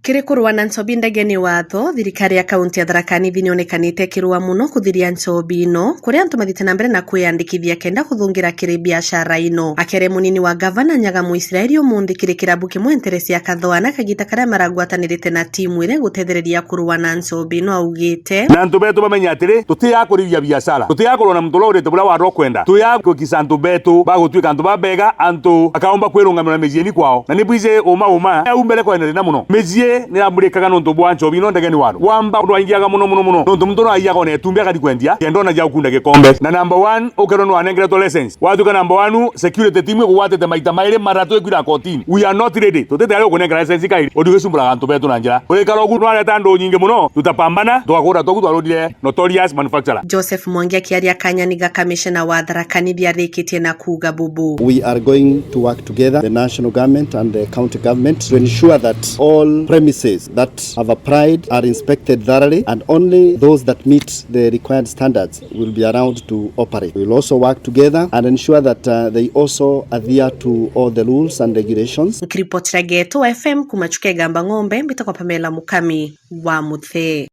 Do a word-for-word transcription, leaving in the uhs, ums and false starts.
Kiri kurua na nchobi ndegeni watho, thirikari ya kaunti ya Tharaka Nithi nionekanite ikirua muno kuthiria nchobi ino, kuria antu mathiite na mbere na kwiyandikithia kenda kuthungira kiri biashara ino. Akiaria munini wa gavana Nyaga Muisraeli umunthi kiri kirabu kimwe ntere cia Kathoana, kagita karia maragwatanirite na timu iria igutethereria kurua na nchobi ino, augite: Na antu betu bamenye atiri, tutiaga kuriria biashara, tutiaga kurua na muntu uria urite buria wari ukwenda, tuya gwikisa antu betu bagutwika antu babega, antu akaumba kwirungamira miciini kwao. Na ni bwiji uma uma, au mbere kwari na thina muno. Micii niramurikaga nontu bwa nchobi ino ndegeni waro. Wamba undu waingiaga muno muno muno, nontu muntu no aiyaga ona itumbi akari kwendia, kenda ona ja ukunda gikombe. Na number one, ukerwa ni wanengeretwe license. Watuika number one, security team ikugwatite maita mairi, mathatu, ikwira kotini. We are not ready. Tuti tayari gukunengera license kairi. Undi ugisumburaga antu betu na njira. Urikara ugu, nwareta andu nyingi muno, tutapambana, tugakura togu twarurire notorious manufacturer. Joseph Mwangi akiaria kanyani ga kamishena wa Tharaka Nithi arikitie na kuuga bubu: We are going to work together, the national government and the county government, to ensure that all premises that have applied are inspected thoroughly, and only those that meet the required standards will be allowed to operate. We will also work together and ensure that, uh, they also adhere to all the rules and regulations. Nkiripotera Geto F M kuma Chuka Igamba Ng'ombe, mbitagwa Pamela Mukami wa Muthe.